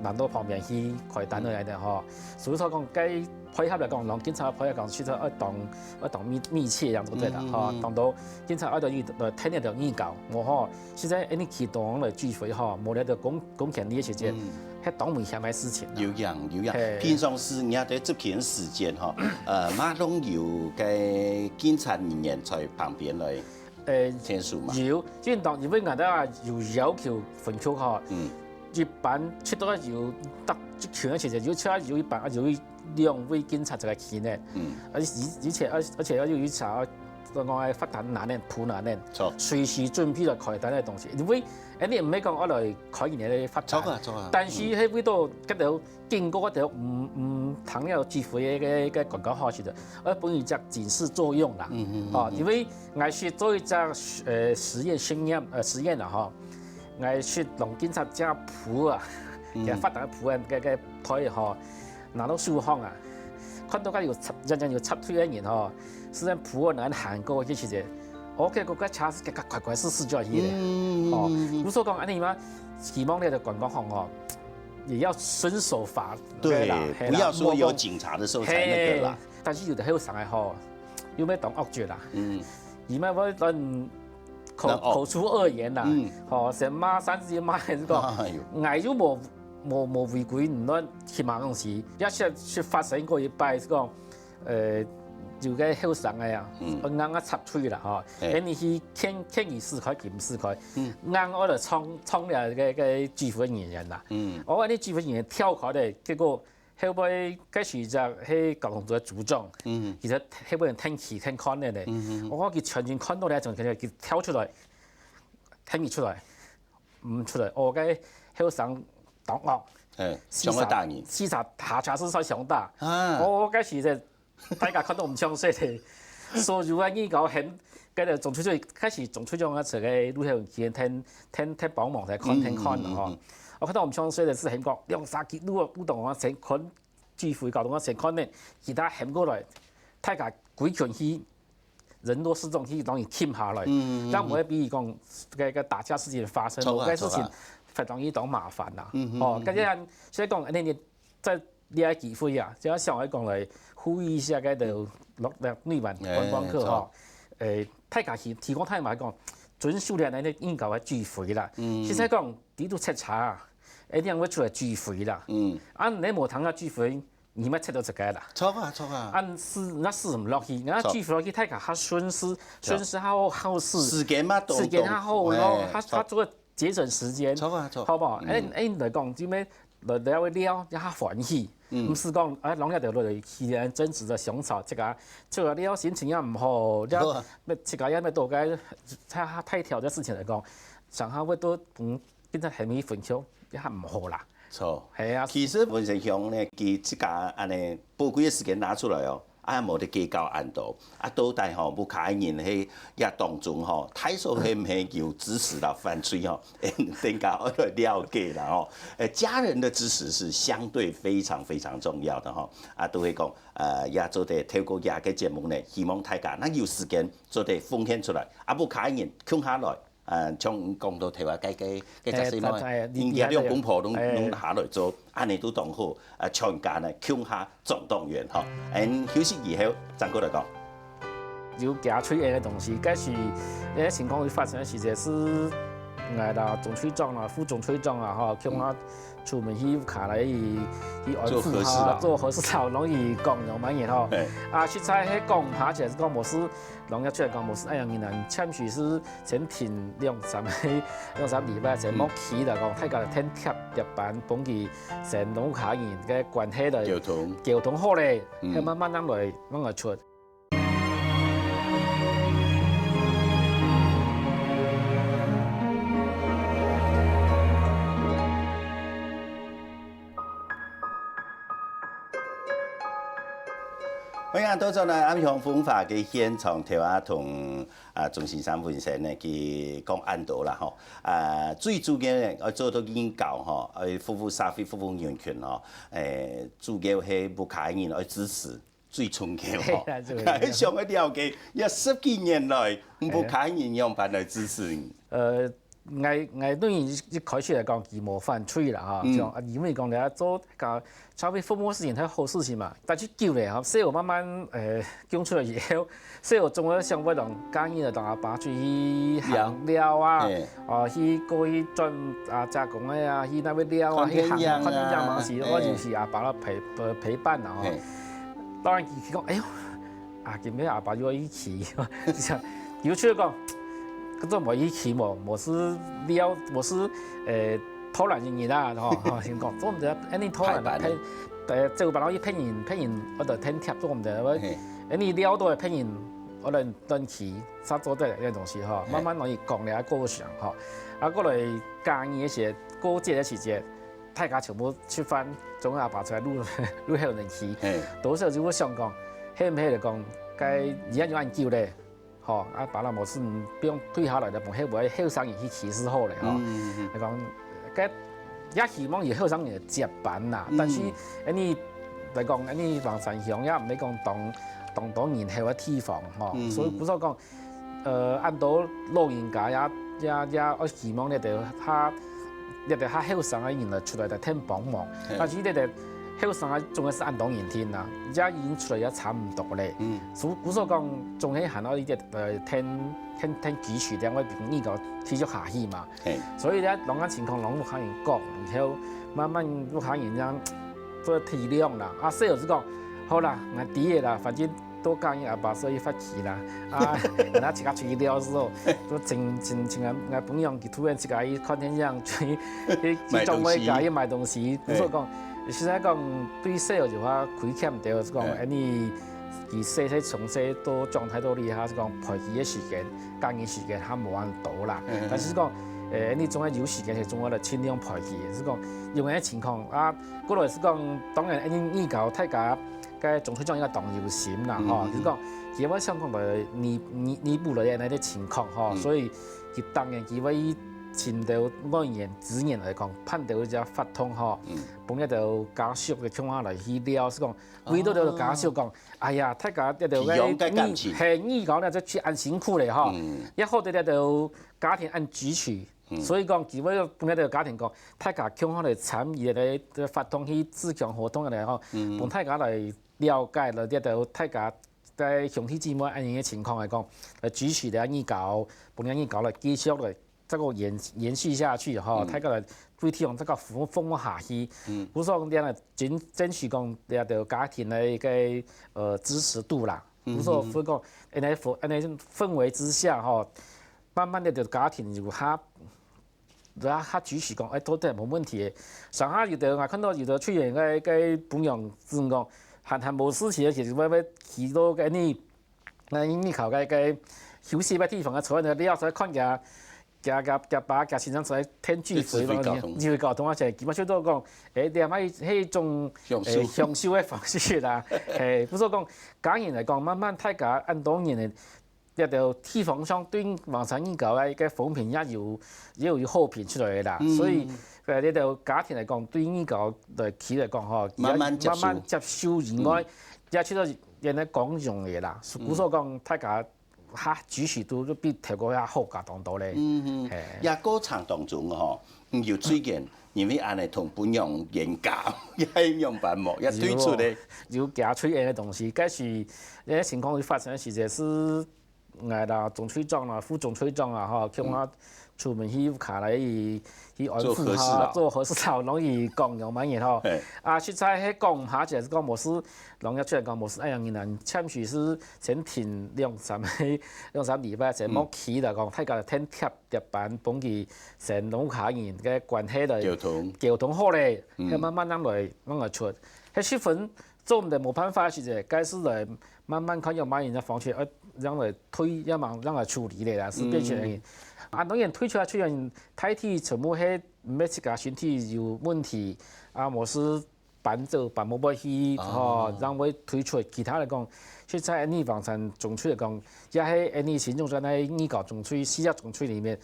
攔到旁邊去開單个恁呢吼。所以說講，該配合來講，摎警察配合講，其實愛當，愛當密，密切樣做得啦，嗯，嗯，吼，嗯。當到警察愛到佢，呃，聽得到義交，無吼，實在恁呢去當來指揮吼，無了就公，公權力个時間，嗯。係當危險个事情啦。有影，有影。嘿。平常時人家在執勤个時間吼，呃，嘛攏有該警察人員在旁邊來 呃，簽署嘛。有，因為當，因為𠊎兜啊有要求分局吼，嗯。一般出到有，逐一群个時節，有出到有一班啊，有一兩位警察在該企呢。嗯。而且，而且，而且要有一查，講个罰單拿呢，簿拿呢，著。隨時準備來開單个東西。因為，哎，你毋係講我來開你个罰單，著啊，著啊。但是，嗯。係為到該兜 警告該兜毋，毋聽了指揮个，个，个觀光客時節，愛分佢隻警示作用啦。嗯，嗯，嗯，哦，嗯。因為𠊎識做一隻，呃，實驗實驗，呃，實驗啦吼。𠊎識摎警察隻簿啊，嗯。个罰單簿啊，个，个袋吼，拿到手項啊，看到該有插，人家有插隊个人吼，實驗簿啊，拿行過去時節，哦，結果該車係个，个，乖乖係駛轉去个。嗯，嗯，嗯，哦，嗯，嗯。毋係講恁呢嘛，希望你个觀光客吼， 也要遵守法律啦，對，嘿啦，不要說有警察的時候才那個啦。嘿，但是有的後生个吼，又毋係當惡絕啦，嗯，佢毋會亂口，亂惡。口出惡言啦，嗯，吼，先罵三字罵，還係講，哎喲，𠊎又無，無，無違規，你亂去罵東西。也係，係發生過一擺，係講，呃，有個後生个啊，嗯，硬硬插隊啦，吼，嘿，恁樣去勸，勸佢駛開，佢毋駛開，嗯，硬愛來撞，撞了該，該指揮人員啦，嗯，哦，恁樣指揮人員跳開咧，結果 後尾該時節係交通組个組長，嗯，其實後尾人聽佢聽看个呢，嗯，嗯，嗯，𠊎講佢全程看到咧，總感覺佢跳出來，聽佢出來，毋出來，哦，該後生當惡，哎，四十，想要打你，四十下車係算想打，啊，哦，該時節 大家看到毋像說个，所有个人搞喊，該个總隊長，開始總隊長啊，坐个路口去聽，聽，聽幫忙，來看，聽看吼。嗯，嗯，嗯。𠊎看到毋像說个係喊講，兩三支路，路當中啊，先看指揮，交通啊，先看呢，其他喊過來，大家歸群去，人多勢眾去，容易停下來，嗯，嗯，嗯，嗯。讓毋會比如講，該，該打架事情發生，著啊，該事情，著啊，非常易當麻煩啦。嗯，嗯，哦，嗯，嗯。該樣，所以講，恁樣 在這個機會啊，就要想愛講來呼籲一下該个落，落內灣觀光客吼，哎，著。誒，大家提，提供大家講，遵守了恁樣應該个指揮啦。嗯。實在講，你都塞車啊，一定會出來指揮啦。嗯。啊，你無聽到指揮，你乜塞到自家啦。著啊，著啊。啊，駛，人家駛毋落去，人家指揮落去，大家較順勢，著。順勢較好，好勢。時間嘛，當，時間較好咯，哎，著。較，較做 節省時間，著啊，著。好不好？嗯。哎，哎，來講，這邊來，來會尞，也較歡喜。嗯。毋係講，哎，攏一條路去爭執个相吵，這个，這个尞心情也毋好，著啊。也，自家也毋多該，太，太挑這事情來講，上下會都，嗯，變成很容易分歧，也較毋好啦。著。係啊。其實文成兄呢，佢自家恁樣寶貴个時間拿出來哦， 啊，無得計較恁多。啊，到底吼，屋下人係這當中吼，大數係毋係有支持啦、反對吼？等下愛來了解啦吼。呃，家人的支持是相對非常非常重要的吼。啊，都會講，呃，也做得透過這个節目呢，希望大家若有時間做得奉獻出來，啊，屋下人共下來， 呃，像講到頭下，該，該，該隻細妹，哎，哎，應該兩公婆攏，哎，攏下來做，恁樣都當好，啊，全家呢，共下總動員吼。嗯。𫣆休息以後，正過來講。有加催恁个東西，該時，該情況會發生个時節係，𠊎啦，總隊長啦，副總隊長啦，吼，共下出門去屋下來，去，去安撫下，做和事啦。做和事啦，容易講，容易講吼。哎。啊，實在係講下，就是講無事， 攏愛出來講，無事，哎呀，你人暫時係先停兩三個，兩三禮拜，先莫去啦，講大家來𢯭貼一班，幫佢先攏下人个關係來溝通。溝通好咧，嗯。該慢慢仔來，慢慢來出。歡迎倒轉來暗香風華个現場，頭下同 啊，鍾先生、文先生呢，佢講恁多啦吼。啊，最主要呢，愛做到人教吼，愛服務社會、服務人群吼，誒，主要係屋下人愛支持，最重要吼。係啦，最重要。想愛了解，這十幾年來，係啊。屋下人仰般來支持你？呃，𠊎，𠊎對於一開始來講，佢無反對啦，哈，嗯。像啊，因為講你愛做个 社會服務事情係好事情嘛，但係久咧吼，細人慢慢，呃，降出來以後，細人總會想愛同家人啊，同阿爸出去行尞啊，嘿。哦，去過去轉啊，姐公个啊，去該位尞啊，看電影啊，去行，看電影嘛，是，嘿。我就是阿爸个陪，陪，陪伴啦吼。嘿。當然佢，佢講，哎喲，啊，今日阿爸又愛去，有出來講， 該做無義氣無，無係了，無係，誒，偷懶个人啊，吼，吼，先講，做毋得，恁樣偷懶，騙，誒，做白老去騙人，騙人，𠊎就𢯭貼做毋得，𠊎，嘿。恁樣了都係騙人，𠊎亂，亂去，啥做得了，這東西吼，嘿。慢慢容易講了，過想吼，啊，過來家人个時，過節个時節，大家全部食飯，總阿爸出來路，路口人去，嘿。多少就會想講，係毋係就講，該而家有恁久咧？ 吼，啊，爸老無事，毋用退下來了，分後尾後生人去歧視好咧，吼。嗯，嗯，嗯。來講，該也希望有後生人接班啦，嗯。但是，恁樣來講，恁樣橫山鄉也毋係講當，當多人口个地方，吼。嗯，嗯。所以，故所講，呃，恁多老人家也，也，也愛希望這兜較，這兜較後生个人來出來來𢯭幫忙。嘿。但是這兜，後生个總係恁多人聽啦，這已經出來也差毋多咧。嗯。所，故所講，總係還愛一點，呃，添，添，添支持，這樣會比預告繼續下去嘛。嘿。所以咧，攏个情況，攏屋下人講，以後慢慢屋下人這樣做體諒啦。啊，細人就講，好啦，𠊎知个啦，反正都講阿爸所以發起啦。啊，那自家出去尞時候，都請，請，請俺，俺朋友去突然自家去看電影，去，去，去買東西。專賣街去買東西。嘿。所以講， 實在講，對細人就話虧欠，就係講，哎。恁呢，佢細細從細到長大到這下，係講陪佢个時間、假日時間還無恁多啦。嗯。但是講，誒，恁呢總係有時間，係總係來盡量陪佢。係講，有个情況啊，過來係講，當然，恁呢預告大家个總係講一個當有心啦，吼，嗯。就係講，佢會想講來彌，彌，彌補來恁呢个情況，吼，嗯。所以佢當然佢會尋到外援、資源來講，辦到一隻活動，吼。嗯。 分該兜家屬个共下來去尞，係講，為到這兜家屬講，哎呀，大家這兜个，係，預告了就去恁辛苦咧吼，也好得這兜家庭恁支持，所以講，佢會分該兜家庭講，大家共下來參與个活動，去自強活動个吼，分大家來了解了這兜大家个兄弟姊妹恁呢个情況來講，來支持這預告，分這預告來繼續來 再過延，延續下去吼，大家來對地方再過服，服務下去。嗯。故所講，這樣爭，爭取講，這兜家庭个一個，呃，支持度啦。嗯哼。故所會講，恁呢氛，恁呢氛圍之下吼，慢慢个就家庭有較，有較支持講，哎，做得無問題个。上下有个，𠊎看到有个出現个，个分享，真講，閒閒無事情，其實會，會去到个呢， 該你靠該，該休息个地方啊，坐在那尞，坐看佢，佢，佢，佢爸，佢先生坐在天際指揮交通。指揮交通啊，係，佢嘛就都講，誒，這嘛係一種，享受。誒，享受个方式啦。嘿，不過講，家人來講，慢慢大家恁多年个，這條地方上對橫山預告个一個風評也有，也有好評出來个啦。嗯。所以，呃，這條家庭來講，對預告來起來講吼，慢慢接受。慢慢接受以外，嗯。也去到 原來講用个啦，故所講大家較支持度就比頭過較好加當多咧。嗯哼，嘿。也過程當中吼，嗯，有最近因為恁呢同分享冤家，也係仰般無，也推出咧。有，有加催个東西，該時，該情況發生个時節係，𠊎啦，總隊長啦，副總隊長啦，吼，叫𠊎 出門去屋下來去，去安撫佢，做和事佬。做和事佬，攏係講仰般个吼。嘿。啊，實在係講毋下，就係講無事，攏愛出來講無事，哎呀，人啊，暫時係先停兩三個，兩三禮拜，先莫去啦，講大家先貼貼板，分佢先摎屋下人个關係來溝通。溝通好咧，嗯。該慢慢正來，正來出。該十分 做毋得無辦法，係个，該係來慢慢看用麼人个方式，呃，正來推，也嘛正來處理个啦，係變成个。嗯。啊，當然推出來，雖然大體全部係毋係自家身體有問題，啊，無事搬走，搬無愛去，哦。吼，正會推出。其他來講，實在恁呢橫山總隊來講，也係恁呢新竹縣个二九總隊、四十總隊裡面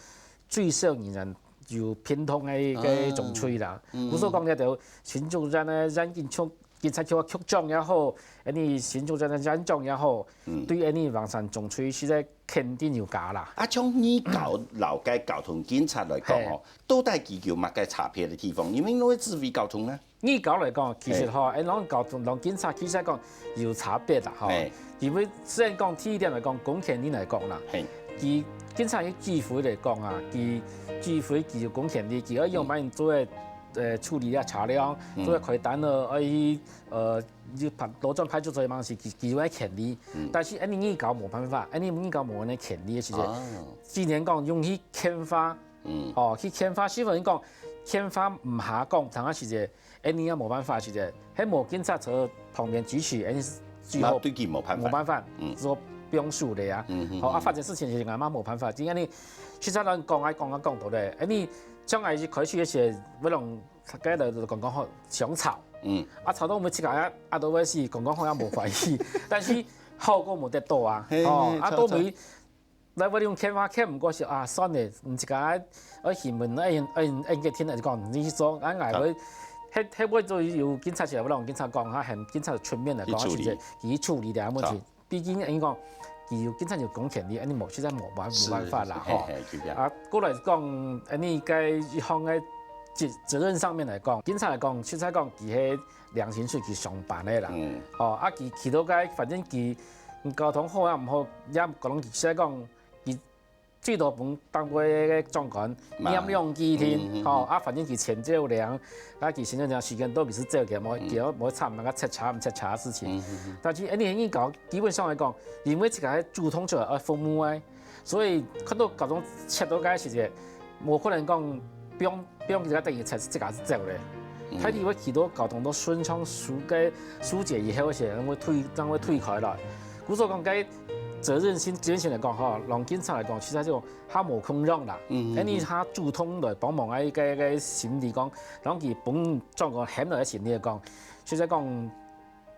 最少人員有病痛个一個總隊啦。哦。嗯。故所講，這條新竹縣个縣警局 警察局个局長也好，恁呢新竹縣个縣長也好，嗯。對恁呢橫山總隊實在肯定有加啦。啊，像二九摎該交通警察來講吼，嘿。到底佢有麼个差別个地方？因為因為指揮交通呢？二九來講，其實吼，嘿。哎，摎交通，摎警察其實講有差別啦，吼。嘿。因為雖然講第一點來講，公權力來講啦，嘿。佢警察个指揮來講啊，佢指揮佢有公權力，佢愛用麼人做个 呃，處理啊車輛，嗯。做開單了，愛去，呃，就派，羅庄派出所个方式，佢，佢有个權利。嗯。但是恁呢二九無辦法，恁呢二九無恁个權利个時節，哦。只能講用去勸化，嗯。哦，去勸化，希望講勸化毋下講，通个時節，恁呢也無辦法時節，係無警察在旁邊支持，恁呢最後那對佢無辦法。無辦法，嗯。只好放手个啊。嗯，嗯，好，啊，嗯。發生事情時，𠊎嘛無辦法，因為你實在人講啊講啊講到咧，恁呢將來一開始个時，會讓 該就講講好，想吵。嗯。啊，吵到尾自家啊，啊，都會死，講講好也無歡喜。但是好過無得到啊。嘿，哦，啊，吵，到尾，吵。來，𠊎用勸話勸毋過去啊，算了，你自家愛新聞，愛，愛，愛个天來講，你去做，啊，𠊎會，好。迄，迄會做有警察就會讓警察講，啊，喊警察出面來講，去處理。啊，直接去處理這個問題。好。 畢竟應該講，佢有警察有公權力，恁呢無，實在無辦，是，無辦法啦，吼。嘿，嘿，就這樣。啊，過來講，恁呢該一項个責責任上面來講，警察來講，實在講，佢係良心出去上班个啦。哦，啊，佢去到該，反正佢交通好也毋好，也講佢實在講，佢最多分當地个長官念兩句聽，吼，啊，反正佢錢照領，啊，佢錢照領時間到，佢就走去，無佢無插那個塞車毋塞車个事情。但是恁樣講，基本上來講，因為自家主動出來愛服務个，所以看到交通塞到該時節，無可能講放放佢个等於塞自家就走咧。佢會去到交通都順暢疏解疏解以後，先會退正會退開來。故所講，該責任心責任心來講吼，讓警察來講，其實就 較無共樣啦。嗯，恁樣較主動來幫忙个个个心理講，讓佢分長官喊來个心理講，實在講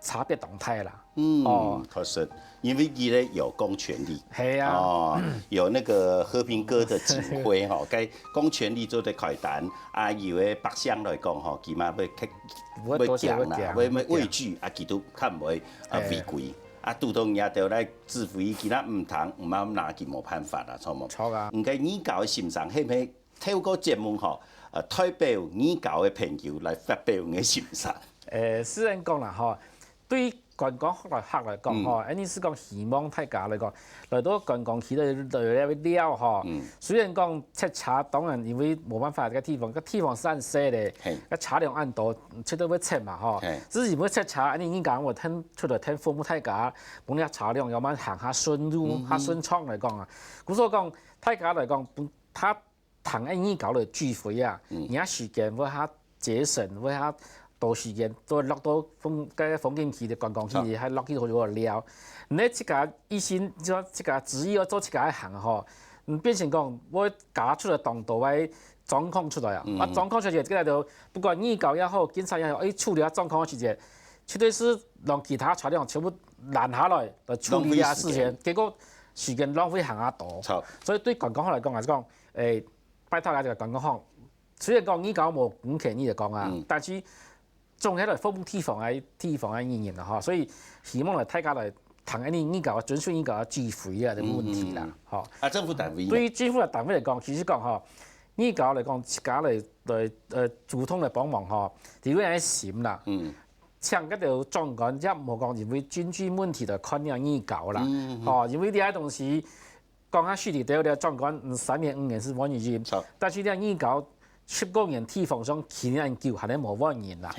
差別當大啦。嗯，哦，確實，因為佢咧有公權力。係啊。哦，有那個和平哥的指揮吼，該公權力做得開單啊，有个百姓來講吼，起碼會會會驚啦，會會畏懼啊，佢都較毋會啊違規。 啊，堵到人家就來指揮，佢若毋聽，毋好拿佢無辦法啦，著無？著啊。你个義交个心聲，係毋係透過節目吼，呃，代表義交个朋友來發表你个心聲？誒，雖然講啦吼，對觀光客來客來講吼，嗯，恁樣係講希望大家來講，來到觀光區來來來尞吼，嗯，雖然講塞車，當然因為無辦法，這個地方，這個地方係恁細咧，嘿，該車輛恁多，絕對會塞嘛吼。嘿，只是因為塞車，恁樣人家會聽 出來聽服務大家，分這車輛有慢行較順路、較順暢來講啊。故所講，大家來講，分他談个義交个聚會啊，你个時間會較節省，會較多時間都落到風該風景區个觀光區，還落去好好尞。你自家一心就自家執意要做自家个行吼，嗯，變成講會加出來當多个狀況出來啊。啊，狀況出來，這個就不管義交也好，警察也好，一處理啊狀況个時節， 絕對係讓其他車輛全部攔下來來處理啊事情，結果時間浪費還較多。著。所以對觀光客來講，還係講，誒，拜託啊，這個觀光客，雖然講義交無公權力來講啊，但是總係來服務地方个地方个人啦吼，所以希望來大家來談恁樣義交、遵守義交个聚會啊个問題啦，吼。啊，政府單位呢？對於政府个單位來講，其實講吼，義交來講，自家來來呃主動來幫忙吼，這個愛心啦。嗯。 請該兜長官也毋好講因為經濟問題來看這義交啦。吼，因為這个東西講較實在，這長官，嗯，三年五年係換一任，但是這義交十過年地方上企恁久還係無換人啦。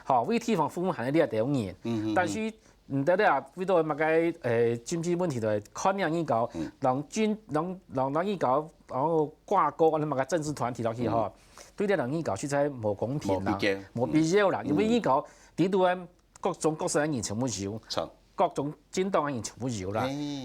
吼，為地方服務還係這兜人。但是毋得了，為到麼个，誒，經濟問題來看這義交，讓經讓讓讓義交，然後掛鉤恁樣麼个政治團體落去吼，對這義交實在無公平啦，無必要啦，因為義交 裡肚个各種各色个人全部有，各種政黨个人全部有啦。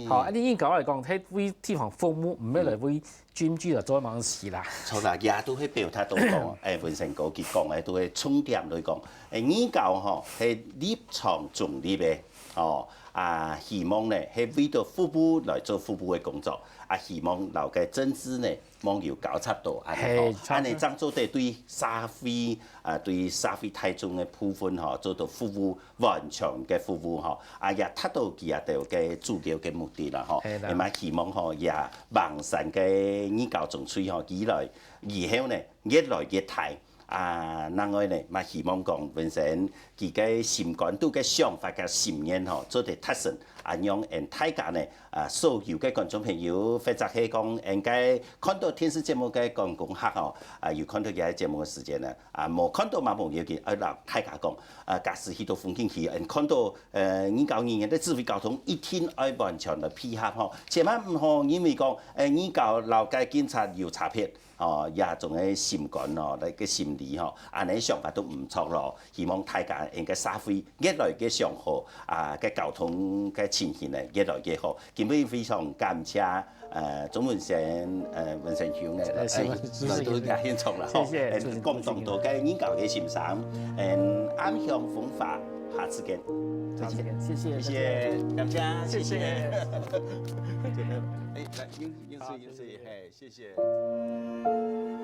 吼，啊，你義交來講，係為地方服務，毋係來為經濟來做麼个事啦。著啦，也都係表達到講，誒，文成哥佢講个都係重點來講，誒，義交吼係立場中立个，吼，啊，希望呢係為到服務來做服務个工作，啊，希望摎該政治呢 望有交叉到，恁樣吼，係，恁樣正做得對社會，啊，對社會大眾个部分吼，做到服務，完全个服務吼，啊，也達到佢啊个主要个目的啦吼。係啦。也嘛希望吼，也橫山个義交總會吼，以來以後呢，越來越大。啊，另外呢，嘛希望講本身佢个心肝肚个想法个心願吼，做得達成。 啊，讓𠊎大家呢，啊，所有个觀眾朋友，或者係講𠊎个看到電視節目个觀光客吼，啊，有看到這个節目个時間呢，啊，無看到嘛無要緊，愛摎大家講，啊，假使去到風景區，𠊎看到，呃，義交人員个指揮交通一定愛完全來配合吼，千萬毋好因為講，誒，義交摎該警察有差別， 哦，這種个心肝哦，該个心理吼，恁樣想法都毋著咯。希望大家應該社會越來越相好，啊，个交通个情形呢越來越好。今晡日非常感謝，呃，鍾文生，呃，文生兄呢，來到這現場啦，吼，謝謝，講當多个義交个心聲，嗯，暗香風華，下次見，再見，謝謝，謝謝，感謝，謝謝，哎，來，飲水，飲水，嘿。 謝謝。